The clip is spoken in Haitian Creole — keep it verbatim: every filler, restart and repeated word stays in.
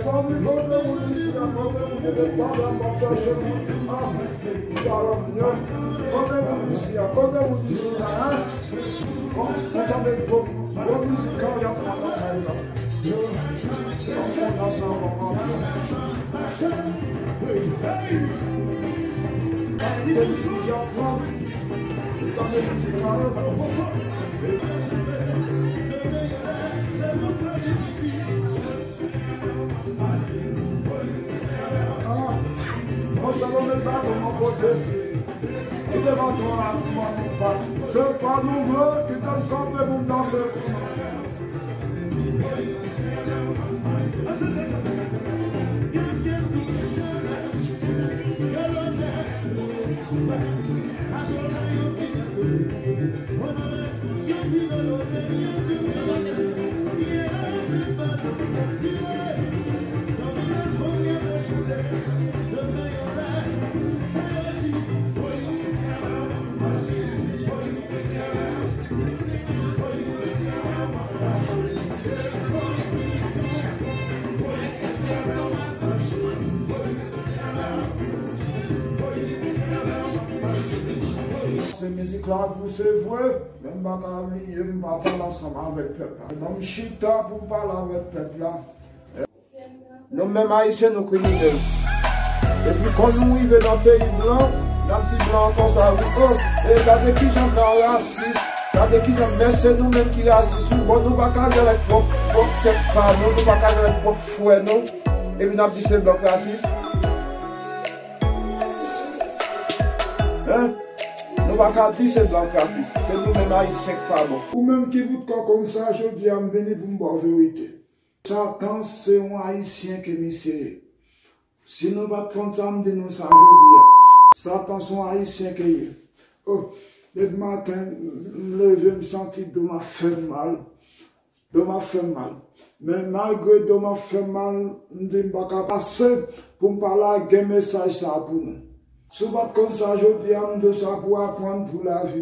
Fanmi, kote moun isi a, kote moun ki te pale a, m ap chèche moun. Ah, m pa wè moun yo. Kote moun isi a, kote moun isi a, hein? Bon, nou tande gwo, gwo mizik an y ap pran nan kay la. Bon, fè nan sa, bon, bon. Tande mizik y ap pran. Tande mizik an. Ah, bon, sa nou met baton nan kote. Kite baton la, kouman nou pa. Se pa nou vle, kite m kanpe pou m danse. Se mizik la pouse vre, men m pa ka bliye, m pa pale ansanm avèk pèp la. Ban m chita pou m pale avèk pèp la. Nou menm Ayisyen, nou kriminèl. Epi kon nou rive nan peyi blan, n ap di blan an konsa, wi, o, e gade kijan blan rasis, gade kijan, men se nou menm ki rasis, wi. Bon, nou pa ka viv avèk pwòp, pwòp tèt pa nou, nou pa ka viv avèk pwòp frè nou, epi n ap di se blan k rasis. Hein? Nou pa ka di se blan k rasis, se nou menm Ayisyen k pa bon. Ou menm ki bout kò konsa, jodi a m vini pou m ba w verite. Satan se yon Ayisyen ke misye ye. Si nou pa t konn sa, m di nou sa jodi a. Satan se yon Ayisyen ke ye. Oh, depi maten, m leve, m santi do m ap fè m mal. Do m ap fè m mal. Men malgre do m ap fè m mal, m di m pa ka pase pou m pa lage mesaj sa a pou nou. Si w pa t konn sa jodi a, m di w sa pou aprann pou lavi.